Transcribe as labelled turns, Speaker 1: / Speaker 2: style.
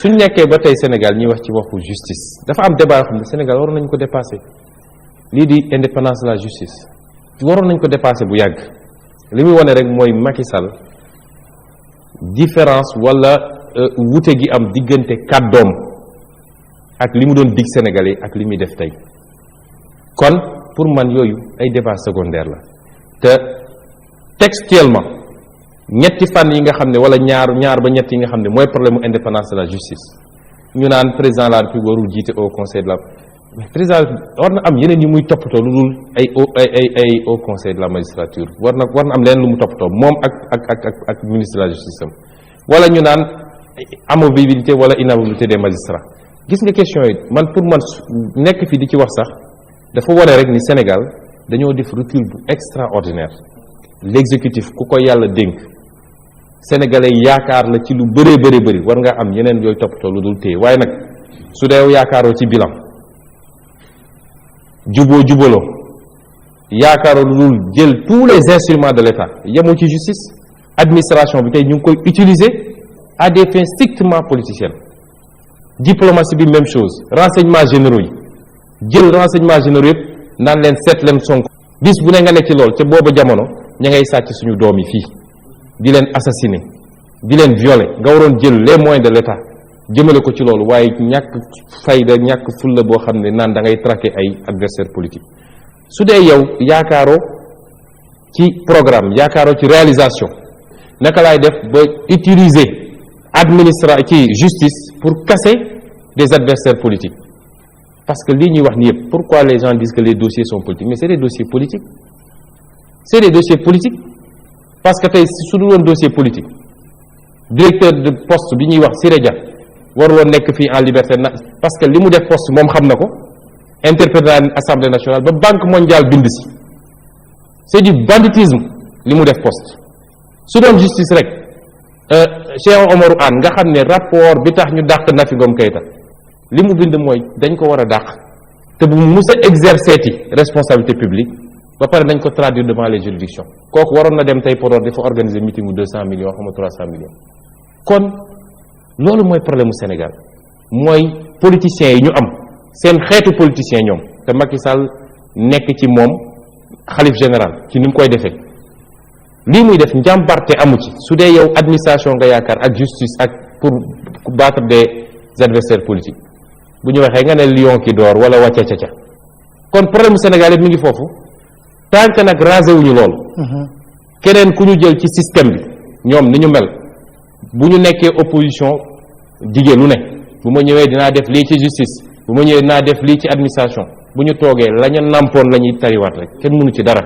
Speaker 1: suñ nekkee ba tey Sénégal ñuy wax ci waxu justice dafa am débat yoo xam ne Sénégal waroon nañ ko dépassé lii di indépendance de la justice waroon nañ ko dépassé bu yàgg li muy wane rek mooy Macky Sall différence wala wute gi am diggante kàddoom ak li mu doon dig Sénégalais ak li muy def tey kon pour man yooyu ay débat secondaire la te textuellement ñetti fan yi nga xam ne wala ñaar ba ñett yi nga xam ne mooy problème mu indépendance de la justice ñu naan président de la République warul jiite au conseil de la président war na am yeneen yi muy toppatoo lu dul ay au conseil de la magistrature war na am leen lu mu toppatoo moom ak ministre de la justice am wala ñu naan amovibilité wala inamovibilité des magistrats gis nga question yi man pour man nekk fi di ci wax sax dafa wane rek ni Sénégal dañoo def recul bu extraordinaire l'exécutif ku ko yàlla dénk sénégalais yaakaar la ci lu bëree bëri war nga am yeneen yooyu toppatoo lu dul téye waaye nag su dee yaakaaroo ci bilan jubaloo yaakaaroo lu dul jël tous les instruments de l'État yemoo ci justice administration bi tey ñu ngi koy utiliser à des fins strictement politiciennes diplomatie bi même chose renseignements généraux yi jël renseignements généraux yëpp naan leen seet leen Sonko bis bu ne nga nekk ci lool ca booba jamono ña ngay sàcc suñu doom yi fii di leen assassiner di leen violer nga waroon jël les moyens de l'État jëmale ko ci loolu waaye ñàkk fayda ñàkk fulla boo xam ne naan da ngay traquer ay adversaires politiques su dee yow yaakaaroo ci programme yaakaaroo ci réalisation naka laay def ba utiliser ci justice pour casser des adversaires politiques parce que lii ñuy wax ni yëpp pourquoi les gens disent que les dossiers sont politiques mais c'est des dossiers politiques c'est des dossiers politiques parce que tey su dul woon dossier politique directeur de poste bi ñuy wax Siré Dia war woon nekk fii en liberté na parce que li mu def poste moom xam na ko interprété assemblée nationale ba banque mondiale bind si c'est du banditisme li mu def poste su doon justice rek Cheikh Omarou Anne nga xam ne rapport bi tax ñu dàq Nafi Ngom Keïta li mu bind mooy dañ ko war a dàq te bu mus a exercer ti responsabilité publique ba pare nañ ko traduire devant les juridictions kooku waroon na dem tey Podor dafa organiser meeting bu 200 millions xam nga 300 millions kon loolu mooy problème mu Sénégal mooy politiciens yi ñu am seen xeetu politiciens ñoom te Macky Sall nekk ci moom xalif général ci ni mu koy defee lii muy def njàmbarte amu ci su dee yow administration nga yaakaar ak justice ak pour battre des adversaires politiques bu ñu waxee nga ne lion ki door wala wàcca caca kon problème mu Sénégal yëpp mi ngi foofu tant que nag rasé wuñu loolu keneen ku ñu jël ci système bi ñoom ni ñu mel bu ñu nekkee opposition dige lu ne bu ma ñëwee dinaa def lii ci justice bu ma ñëwee dinaa def lii ci administration bu ñu toogee la ñu nàmpoon la ñuy tariwaat rek kenn mënu ci dara